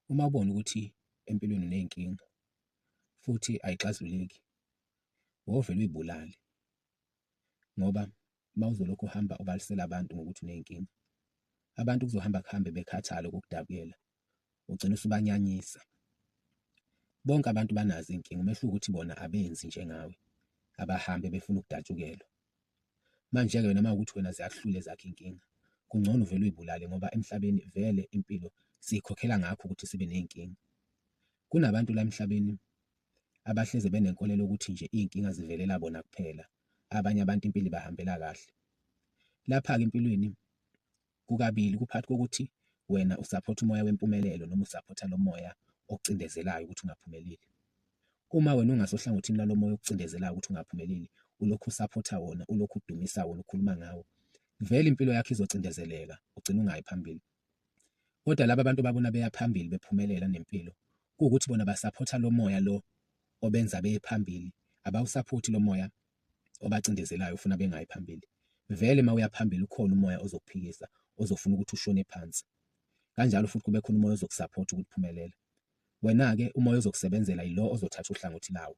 Uma ubona ukuthi empilweni uney'nkinga futhi ayixazululeki, wovele uyibulale ngoba uma uzolokhu uhamba ubalisela abantu ngokuthi uney'nkinga, abantu kuzohamba kuhambe bekhathale ukukudabukela, ugcine usubanyanyisa. Bonke abantu banazo iy'nkinga, umehluko ukuthi bona abenzi njengawe, abahambi befuna ukudatshukelwa. Manje-ke wena uma kuwukuthi wena ziyakuhlula ezakho iy'nkinga, kungcono uvele uyibulale ngoba emhlabeni vele impilo siyikhokhela ngakho ukuthi sibe ney'nkinga. Kunabantu la emhlabeni abahleze benenkolelo yokuthi nje iy'nkinga zivelela bona kuphela, abanye abantu impilo ibahambela kahle. Lapha-ke empilweni kukabili, kuphakathi kokuthi wena usaphotha umoya wempumelelo noma usaphotha lo moya okucindezelayo ukuthi ungaphumeleli. Uma wena ungasohlangothini lalo moya okucindezelayo ukuthi ungaphumeleli, ulokhu usaphotha wona, ulokhu udumisa wona, ukhuluma ngawo, vele impilo yakho izocindezeleka, ugcine ungayi phambili. Kodwa laba bantu babona beya phambili bephumelela nempilo, kuwukuthi bona basaphotha lo moya lo obenza beye phambili, abawusaphothi lo moya obacindezelayo ufuna bengayi phambili. Vele uma uya phambili ukhona umoya ozokuphikisa, ozofuna ukuthi ushone phansi. Kanjalo futhi kube khona umoya ozokusaphotha ukuthi phumelela. Wena-ke umoya ozokusebenzela yilo ozothatha uhlangothi lawo.